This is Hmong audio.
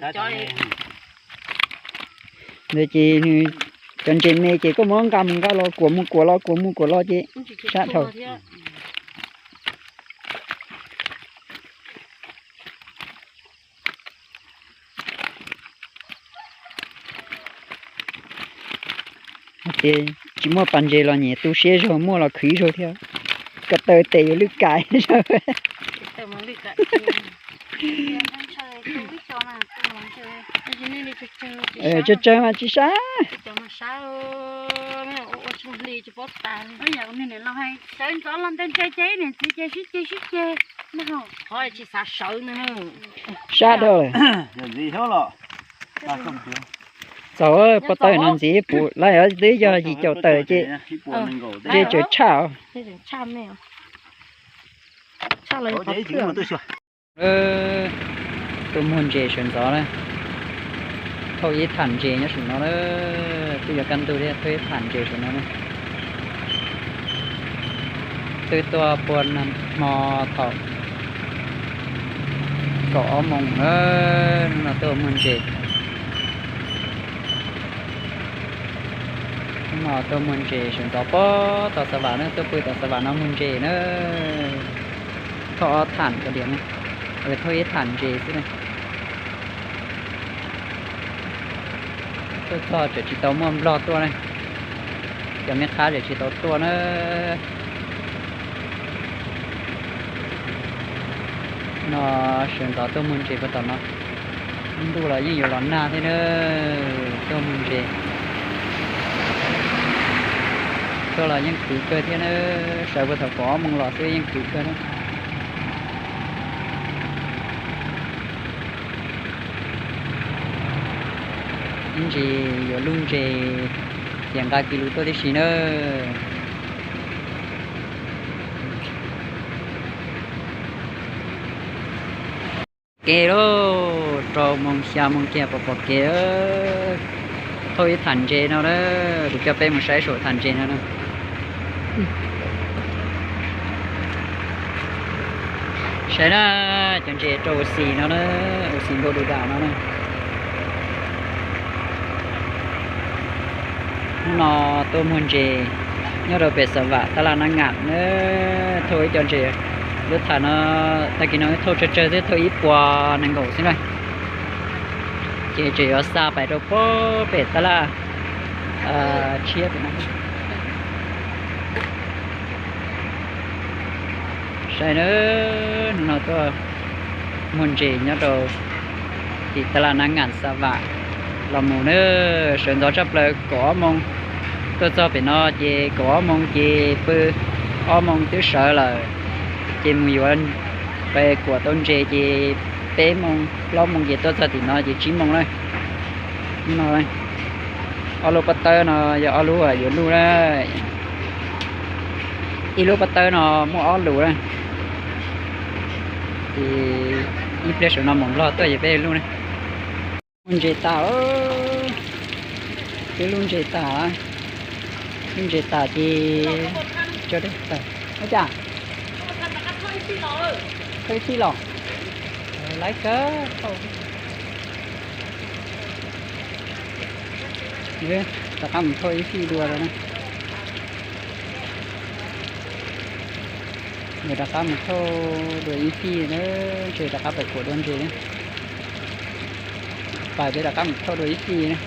Ntawd ces nws cov ntses me ces koj muab nqa mus nqa los, kuam mus kuam los, kuam mus kuam los ces sab dhau. Hais tias tsis muaj pas ntses los nyiam tu siab zog, muaj los khwv zog thiab. Ko taw tes yuav lwj kaim zog. Tsawg tsawg mas tsis sab. Sab dhau lawm. Txaus, pob tawb no ntxiv puv lawm, twb yog yim caum tawm ces ntshe tseem tshaj. Tuaj muag ntses sawv ntxov na, thauj ib tham ntses nyob saum no na, twb yuav kaj ntug thiab thauj ib tham ntses saum no na. Twb tuaj puag nag hmo thaum kaum ob moos na, hnub no tuaj muag ntses. Hnub no tuaj muag ntses sawv ntxov puag tom Xav Vam na, tuaj pw tom Xav Vam no muag ntses na. Thauj ob tham cov diam na, thauj ib tham ntses xwb na. Tuaj txog tseem tsis tau muaj nplog tuaj na, cov me qhab tseem tsis tau tuaj na. No sawv ntxov tuaj muag ntses puag tom no, ntuj los yeej yuav los nag thiab na, tuaj muag ntses. Tuaj los yeej khwv kawg thiab na, sawv puag thaum kaum ob moos los xwb yeej khwv kawg na. Ib ntsis yuav luj ntses ces nqa kis lus tuaj tib si na. Kev lauj, rau moos xya moos kiag pom pom kev. Thauj ib tham ntses no na, kuv coj peb mus saib saum tham ntses no na. Saib na, cov ntses rau ua xis no na, ua xis npau du dam no na. Hnub no tuaj muag ntses nyob rau pem Xav Vam tab laj Nab Ngam na, thauj ib co ntses. Lub tham no tag kis no thauj tsawg tsawg xwb, thauj ib puas nees nkaum xwb na. Ces tseem yuav xa pais rau puag pem tab laj tshiab pem no. Saib na, hnub no tuaj muag ntses nyob rau tim tab laj Nab Ngam Xav Vam los mus na, sawv ntxov tshaj plaws kaum ob moos. Tuaj txog pem no ces kaum ob moos ces pw, ob moos twb sawv lawm. Ces mus yuav, pais kuam tau ntses ces peb moos plaub moos ces tuaj txog tim no ces tsib moos na. No, ob lub pob tawb no yog ob lub yuav luj na. Ib lub pob tawb no muaj ob lus na. Ces ib pliag saum no mus nplog tuaj ces peb luj na. Muag ntses tas, twb luj ntses tas, luj ntses tas ces tso dej tawm. Ua cas? Thauj ib fij los? Laib kawg thauj. Rov qab mus thauj ib fij dua rau na. Nws rov qab mus thauj dua ib fij na, ntshe rov qab pais kuam dua ntses na. Pais peb rov qab mus thauj dua ib fij na.